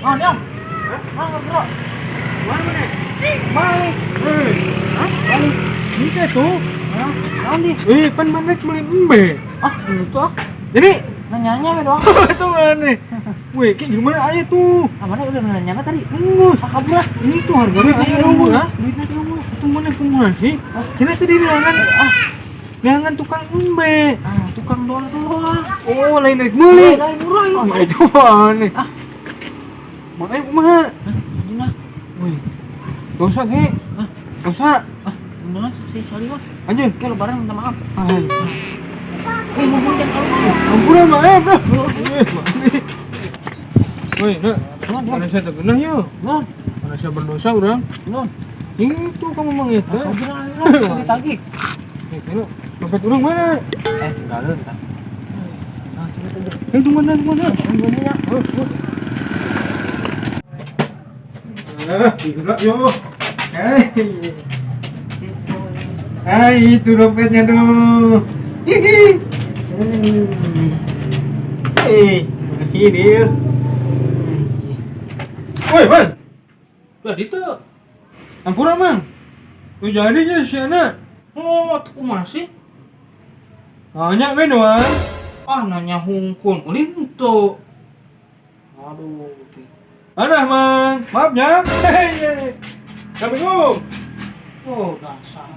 Oh, Nyong. Ah, bro. Mana mana? Balik. Eh, Hah? Balik. ini tuh. Hah? Naon di? Eh, pan mana beli embe. Ah, itu ah. Jadi, Nanyanya we doang. itu mana? Wih, kayak gimana aja tuh? Ah, mana udah nanya tadi? Enggak. Ah, kabur ah. Ini tuh harganya Duitnya aja unggul. ah. Duitnya tuh unggul. Itu mana kumaha sih? Cina tadi neangan neangan tukang embe. Ah, tukang doang doang. Oh, lain naik beli. Lain murah yuk. Ah, itu mana? Ah. Makanya kumaha? Gimana? Wih. Dosa ge. Ah. Dosa. Ah, undangan si Sali mah. Anjir. Oke, lebaran minta maaf. Ay. Eh, mau jangan keluar. Ampun maaf. Eh, maaf. Wih, nak. Non, non, Mana saya terkena yuk. non, Mana saya berdosa orang. non. Itu kamu mengeta. Ah, kabur ah, ditagih. Eh, kira dompet orang mana? Eh, tinggalin kan. Ah, coba aja. Eh, tunggu mana, tunggu mana. Tunggu ya. Ah, gila yo. Eh. Ah, itu dompetnya tuh. Hihi. Eh, ini ya. Woi, Bang. Lah, itu. Ampura, Mang. Lu jadi si anak. Oh, tuh masih. Nanya we doang. Ah, nanya hungkul. Ulin tuh. Aduh. Ada, Mang. Maaf ya. Assalamualaikum. Oh, dasar.